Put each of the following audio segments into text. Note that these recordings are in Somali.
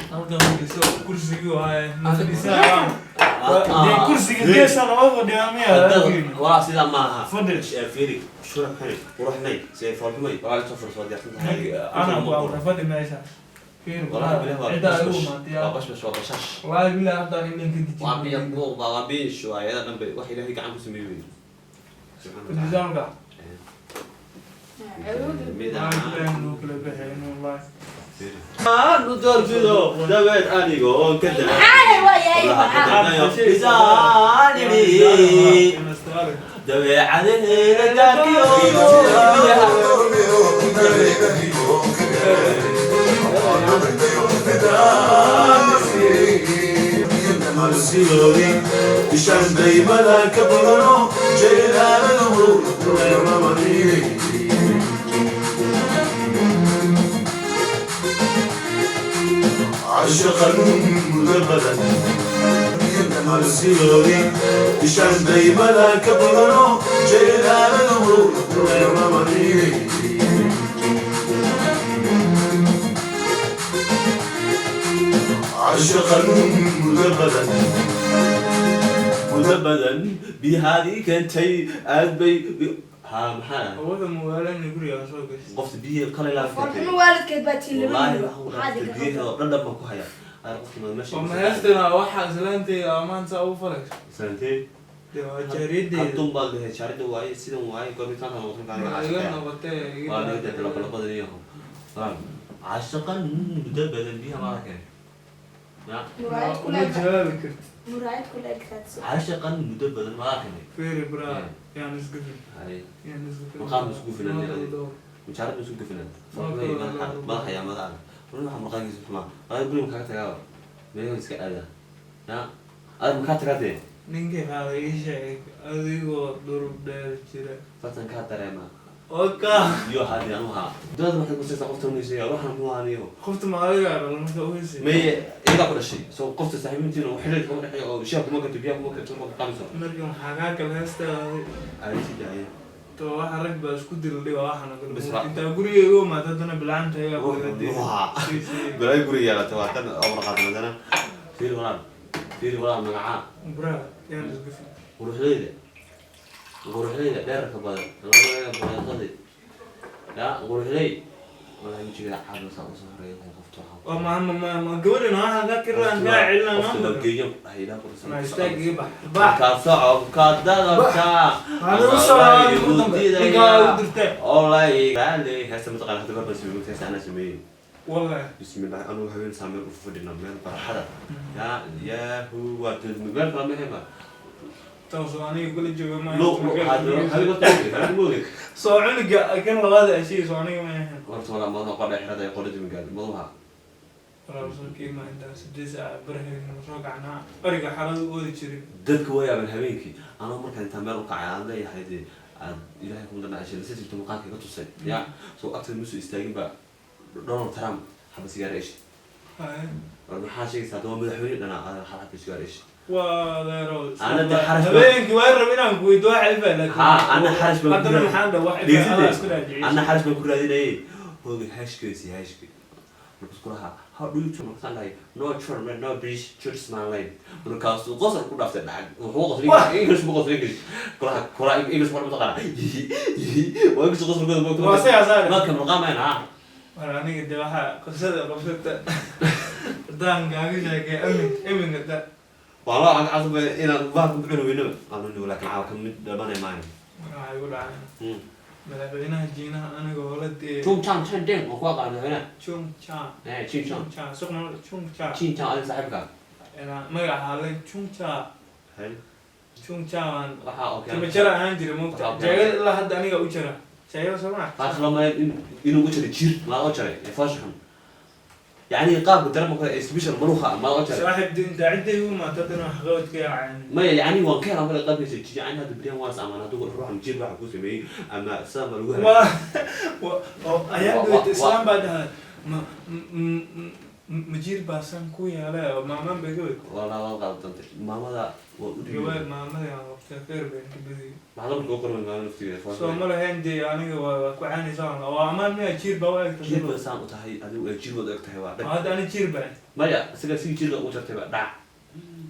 Halkan fadhiso, kursigii waaye, ma fadhisanaa? Dee kursiga geesa lama fadhiyaa miya? Walaa sidaa maaha. Fadhi. Fiiri, shuraxnay, quruxnay, see foolxumay, walaa soo furso, diyaarsan tahay. Anaa ku amra, fadhi meesha. Fiir. Walaa bilah, waa ciddaa igu bashbash. imaatay. Waa bashbash, waa bashash. Wallaahi bilah, haddaan inan ka Waa biya dejin. Buuq waa biish, waa iyada dhan bay wax Ilaahay gacan ku sameeyey wey, subxaana wa tacaala. Fadhisaanka. Mid Wallaahi bilah, nuu kala baxayn wallahi. Aanu doorbido dabeed anigoon ka Maxaa waayahay? Maxaa? Dabeecadaheeda gaarkiyo. Ishaan daymada ka badano jeelaaladu. Cashaqan mudo badan sidoodii ishaan daymada ka badano jeelaaladu. Cashaqan mudo badan. Mudo badan biyahaadii keentay aad bay ha maxaa. Awooda magaalada guriga soo gashay. Qofta biyo kale laa. Foolxumo waalidkeed baa tii. Wallaahi. Labadiiba Waxaan maxaa ku idinka biyaheeda oo dhan dhan baan ku hayaa aan qofka meesha. Oo maheestana waxaa islaanteyda amaanta ugu falayso. Sanatee? Dee waa jaariyadeeda. Haddun baad lehe jaarida waaye, sidan waaye, goormitaan noqon. Ma iga noqotee iga. Waa laga dee labalabada iyo cashaqan muddo badan biyaha maada keenay ya. Muraayad Uma kula jawaabi kartid. Muraayad kula raadso. Cashaqan muddo badan maada keenay. Fiiri braa, yaan isgufin. Hay. Yaan isgufin. Maqaam isku filan. Noo kala door. Mujaarad ma isku gafilan madaxa yaa madaxa run waxa maqaankiisa xumaa adag guriga makaa tagaaba meel iska aada ya adag makaa tagaa dee. Ninkii qaaday ii sheeg adigoo durub dheer jira. Fatankaa dareema. Oka. Iyo haddii anu ahaa dad waxay ku saysaa qofta unaysa waxaan muxuu ahaaniyo. Qofta maaligaa dhalo marka u heysay. Maye iyadaa ku dhashay soo qofta saaxiibintiina xidhiidh kama dhexeeyo oo shaah kuma karto, biyaha kuma karto, ma qaamiso. Marka maxaa kaa kala heestaada? Aayisi daaye. To waxa rag baa isku dildhiga waxana kala. Bas intaa guriga igu imaata haddana bilcaanta ayaa Ruuxa. Balaayo guriga yeelata waa tan oo qaadan haddana. Fiiri walaal, fiiri walaal, magacaa. Braa, yaan isgufin. Quruxdayda, quruxdayda dheerarka badan labada bareeqadii ya quruxday walahi wejigeeda caadasa usoo horeeya qofta waxaa. Waa ma ma ma gabadhan waxaa kaa kiraan kaa celinaa qofta waa maanta. geeyan ku dhahay ilaa quruxsan. Ma istaag, iga bax bax. Kaa soco kaa dadabka. Waxaa lagu soo ugu dambe ninkaa ugu dirtee. Olay raali heesta mataqaana hadda goor baan sameeyey, heesta anaa sameeyey. Wallahi. Bismillah, anugu habeen saameen u fadhina meel barxada ya yahu waa meel kala maheba. Taasoo aniga kula jooga ma. Lo habeen moogid. Soo cunuga kan labaad ashiis oo aniga ma ahayn. Horta walaa madaha qodha xirada ee qodha dumigaada madaha. Walaal soo kiima intaa 8 saac barahayna soo kacnaa ariga xalada u oodi jiray. Dadka waa yaaban habeenkii anoo markaan intaan meel u kacay aan leeyahay dee aad Ilaahay kuma dana ashay lasa jirto muuqaalka iga tusay ya soo agteeda ma soo istaagin ba Donald Trump xaba sigaar ish. Haye. War maxaa sheegaysaa hadda waa madaxweyne dhanaa adan hal xaba sigaar ish. Waa deero. Ana dee xarash habeenkii waa rab inaan ku weydo wax ifa laakiin Ha, ana xarash baan ku haddana raadin. Maxaan dhaw wax ifa Dhegeysatay? adaa isku dhaajiciyay. Anna xarash baan ku raadinayay hooga hashkiisi hashki markaas ku lahaa "How do you turn?" Markaasaan dhahay, "No German, no British, just my line." Markaasuu qosol ku dhaaftay dhacag wuxuu qoslay English buu qoslay English kulaha kula English war mataqaana waa English qosolkooda. Waa sidaas aare. Marka maqaamayn ha. War aniga de waxaa qisada qabsata haddaan kaaga sheekay imin iminka da. Waa loo cagcasba inaan bahalka ku cuni weynaba aanu laakiin caawa ka mid dhamanay maayo. Waxaa igu dhacay madaxweynaha Jiinaha aniga hoola dee. Chung Chang Chen Deng oo ku aqaan madaxweynaha. Chung Cha. Eh, Chin Chang. Chung Cha suqna Chung Cha. Chin Chang adin saaxiibka. Ilaa magaca le Chung Cha. Hay. Chung Cha waan waxaa oo tima jara ahaan jira moogta. Waxaa oo jeegada ilaa hadda aniga u jara jeegada soo maa. Taas lama inuu u jaray jir maa oo jaray ee foosha xun yacni qaabka dareema kale ee special maluuqa maa oo jaray. Saaxiib intaa cidday u imaata haddana wax qabadka yaaceen. Maya yacni waan ka helaa kale qaabkiisa jir yacni hadda beryahan waan is amaan hadduu ruuxan jir waxa ku sameeyey ama sidan baa lagu helay. Waa oo ayaa dhaweyta islaam baa dhahday ma Majiir baa san ku yeelay oo maamaan bay gabad. Walaa waa qaldantay maamada, waa u Gabadh dhibay. Maamadii aan qabtay khayr baan ka badiyay. Maxaa marka u qormay maamada laftigeeda? Soo ma lahayn dee, aniga waa ku caanaysaa, waa amaan miya? Jiir baa u egtay. Jiir baa saan u tahay adigu ee jiir waad eg tahay, waa dhag. Hadda ani jiir baa? Maya, isaga si jiirka ugu jartay baa dhac.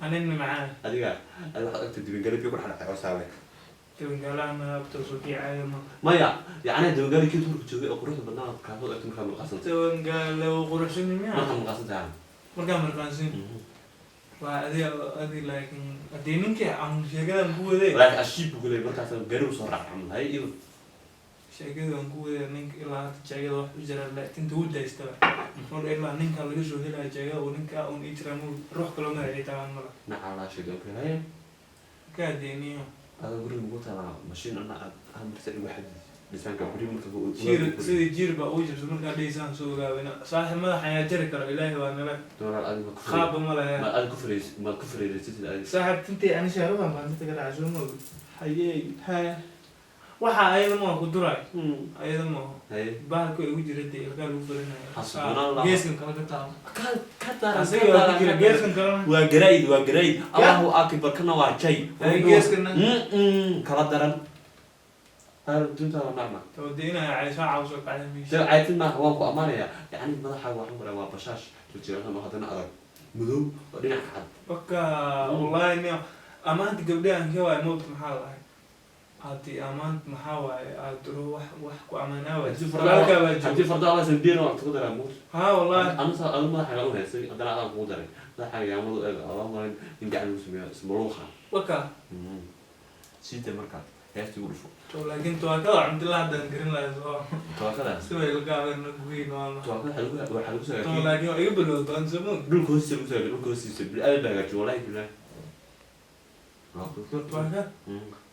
Anina macaan. Adiga waxaad egtay dibingale biyo ku dhex dhacay cosaabe. Dibingalaana abta soo kiicaayo ma. Maya, yacni dibingale kii turka joogay oo quruxda badnaa kaasood egtay markaa mulqaasantay. Dibingale wuu quruxsan miya? Markaa mulqaasan tahay. Markaa marqaansin waa adi, laakiin haddii ninkii aan sheekadan ku waday. Laakiin ashiib buu kuleeyay markaas garibu soo raacay camal hay iyo. Sheekada aan ku waday ninka ilaa hadda jeegada wax u jira tinta u daystaba, muxuu dhahay, ilaa ninka laga soo helaya jeegada uu ninka uun ii jira muu ruux kaloo magacii tagaan mala. Nacalaa sheegay okay. Ka adeeniyo. Ada guriga ugu talaa mashiin ana aad hamarta igu xadid dhisaanka guri marka. Jiir, sidii jiir baa ugu jirta markaa dhaysaan soo ogaabina saaxib madax ayaa jari karo, Ilaahi waa nala. Doolar adiga ma ku Qaabba ma lahe. Ma adiga ku fariis, ma ku fariisatid adiga? Saaxib, tintii ani shaaradan baan tinta ka dhacay, soo ma ogid? Hayey, haya, waxa ayada ma ku duray, ayada ma Haye. Bahalka igu jira dee ilkaa lagu farinayo. Xasbunallah. Geeskan kale ka taabo. Ka ka daran. Asiga waa ku jira geeskan kalena. Waa garayd, waa garayd, Allahu akbar, kana waa jay. Ay, geeskana. Kala daran dunta waa nacma. Tawdiinaya caysaa cawso kacay miisha. Dee caytin maaha, waan ku ammaanayaa. Yacni madaxaaga waxaan ku dhahay waa bashaash jirjiran oo haddana adag, madow oo dhinaca cad. Waka wallahi ni amaanta gabdhahan ka waay mowt, maxaa lahay haddii amaanta maxaa waaye aad duro wax ku amaanaa waay. Haddii Walaalkaa baa haddii jooga. Fardo alla sanbiir waan kugu daraa muus. Ha, wallahi. Anu saa adu madaxaaga u heysay, haddana adaan kugu daray madaxaaga yaamadu eeg alaa marin in gacan lagu sameeyo ismaluuqa. Waka. Siida markaa heesta igu dhufo. To laakiin tawaakada cuntilaa haddaan garin lahay soo Tawaakadaas. Si way ilkaagana guweyn waala. Tawaakada waxaa lagu To sagaajiyey. Laakiin waa iga bilowda aan soo moog. Dhulka hoostiisa lagu sagaajiyey, dhulka hoostiisa bili-aadan baa hagaajiye, wallahi bilahi. Tawaaka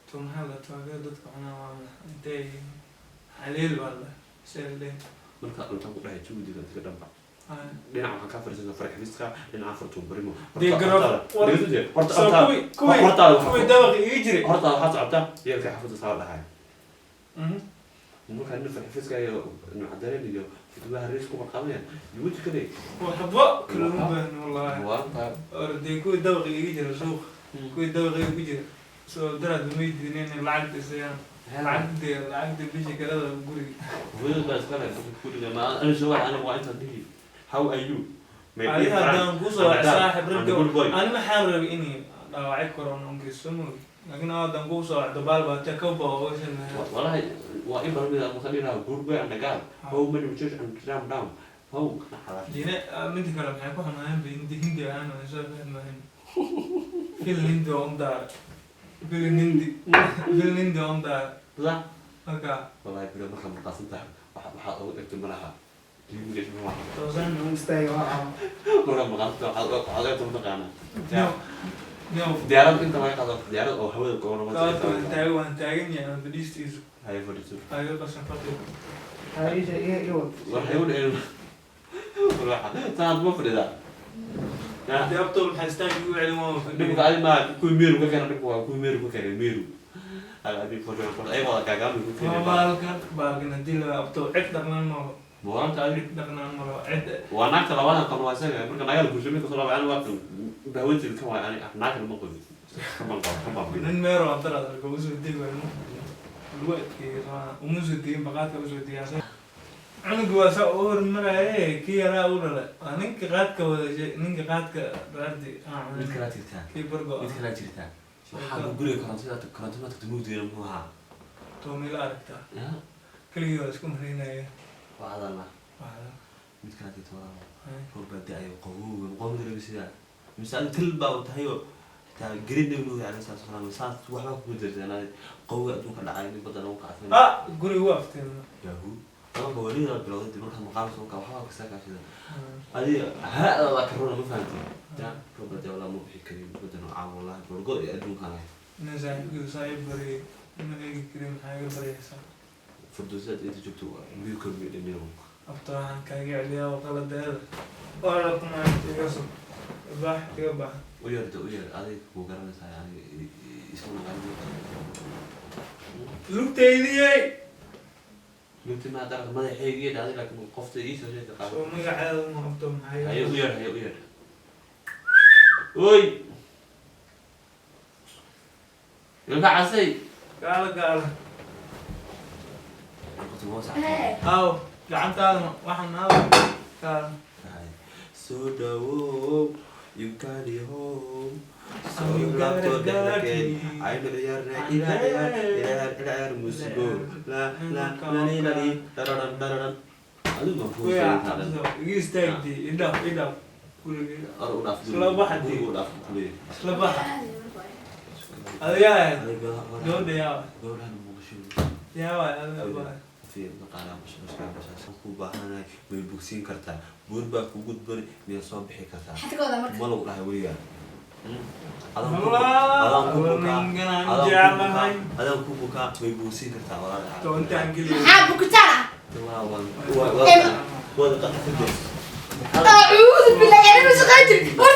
to maxaa la tawaakada dadka cunaa waa intay xaliil baa la seelde. Marka cuntaan ku dhahay juhdiga adiga dhanba dhinac waxaan kaa fariisanaa farxfiska, dhinaca fartuun barimo. Dee Horta soo kuwii hortaada kuwii dabaqa iga jiray. Hortaada waxaa socota yeelka xaafadda saa dhahay. Markaa nin farxfiska iyo nucdareen iyo futubaha riis ku marqaamayaan yugu tukaday. Waxba kalama baahno wallahi. Waarta. Ordee kuwii dabaqa iga jira suuqa, kuwii dabaqa igu jira soo daraad may diidin inay lacagta isayaan, lacagta bishii kalada guriga. Hooyada baa iska leh guriga, ma ani soo waxa aniga waa intaan dhihi "How are you, my dear Adiga friend?" haddaan kusoo wac saaxib I'm a ragga good boy. Ani maxaan rabay inay dhaawacyo korona ungeyso moogi, laakiin haddaan kusoo wac dabaal baa te ka bao ocean. Wallahi waa in badan mid aan dhihi lahaa good boy and a girl, how many church and jam down how. Dine midda kale maxay ku xumaayeen ba hindi hindi ahaan aan soo fahmayn film hindi oo undaara film hindi, film hindi oo undaara. Sax. Marka Wallahi bilo markaa marqaasan tahay waxaad ugu dhegtay malaha English ma aha. Toosan. Istaaga waa. Markaa marqaasan tahay waxaad ugu dhegtay mataqaanaa No, no. Diyaarad inta laga qaado, diyaarad oo hawada goona. Kaas waan taagan yahay, aan fadhiistiisu. Hay, fadhiiso. Aga qasan fadhi. War hay u dhicin, saad ma fadhidaa? Dee abto maxaa istaag igu celin, waan Dhibka fadhiya. adi maa kuwii meeru ka keena, dhibka waa kuwii meeru ka keenay, meeru abi ay wada gaagaami ku keenay. Baalkan haddii la abto cid dhaqnaan malo. Mooranta adi. Cid dhaqnaan malo cid. Waa naagta labadan qabo, waa isaga marka naagada guurso mid kasoo laabay, ani waa kan bahwanteeda kan waay, ani naagta ma qabin, kaban qabo kaban qabo. Nin meero aan daraad arko usoo degi waayo lagu adkeeyey rabaa uma soo degin baqaadka usoo degay cunuga waa saa u hormaraaye, kii yaraa u dhalay waa ninka qaadka wada ninka qaadka raardi. Mid kalaa jirtaa. Kii bargo. Mid kalaa jirtaa, waxaa guriga korontada tagta mugdiga muxuu ahaa? Toomila aragtaa keligii waa isku maraynaya. Waa hadalna. Mid kalaa jirta walaal, roob baa da-ayo, qabowga qoomda laga sidaa mise adi til baa tahay oo xitaa gerid Nabi Nuux alayhi salaatu wasalaam saas waxba kugu darsan, adi qabowga adduunka dhacay nin badan ugu kacsan. Ah, guriga waa afteen. Yahu marka welidaa bilowday dib markaa maqaam soo kaa waxbaa kasaa kaashida adiga ha-da waa karona, ma fahantin ya? Roob baa da walaa ma bixi karin badan oo caawa, wallahi gorgo iyo adduunkan ahay. Nin saaxiibkiisu saaxiib baryay ma eegi karin, maxaa iga baryaysaa? Furdoosaad inta joogto miyuu ka miyuu Abta waxaan kaaga celiyaa oo qaladeeda waa la kumaanta iga sug baax iga bax. U yeerta, u yeer, adiga kuu garanaysaa aniga isku naqaan. Lugtaydiyey. Mugti ma darada madaxeygii dhacday, laakiin qofta ii soo sheegtay qaado. Soo magaceeda ma qabto, maxay? Haye, u yeedh, haye, u yeedh. Oy, ilka casay. Gaala, gaala. Qofta waa sax. Hee. Aw, gacantaada waxaan aaw, gaala. Soo dhawow, you got it home. Soo You got laabto it, dhexdhexeen. got it. Aynu ciyaarnaa, ila ciyaar, ila ciyaar, ila ciyaar muusigo. La la la li la li, dararan dararan. Adigu ma kuu Kuya sheegay. Iga istaagdi, idhaaf, idhaaf guriga. Or u dhaaf. Isla baxa dee. Guriga u dhaaf kuleeyahay. Isla baxa adigaa. Adiga Gabadha yaa? Gabadhan muqasho. Yaa waay adiga baa? Fiir maqaanaa mashmashka ku baahanahay, way bogsiin kartaa. Buur baa ku gudbani, miyaa soo bixi kartaa? Maxaad ka wadaa marka? Ma lagu dhahay weligaa? Allah, Adaan ku bukaa. ninkan Adaan ku jeclahay. bukaa, adaan ku bukaa, way bogsiin kartaa walaal. Toontaan keliya. Maxaa bukitaan ah? Wada qaxafide. Acuudu billahi, yani ma shaqayn jirin. War.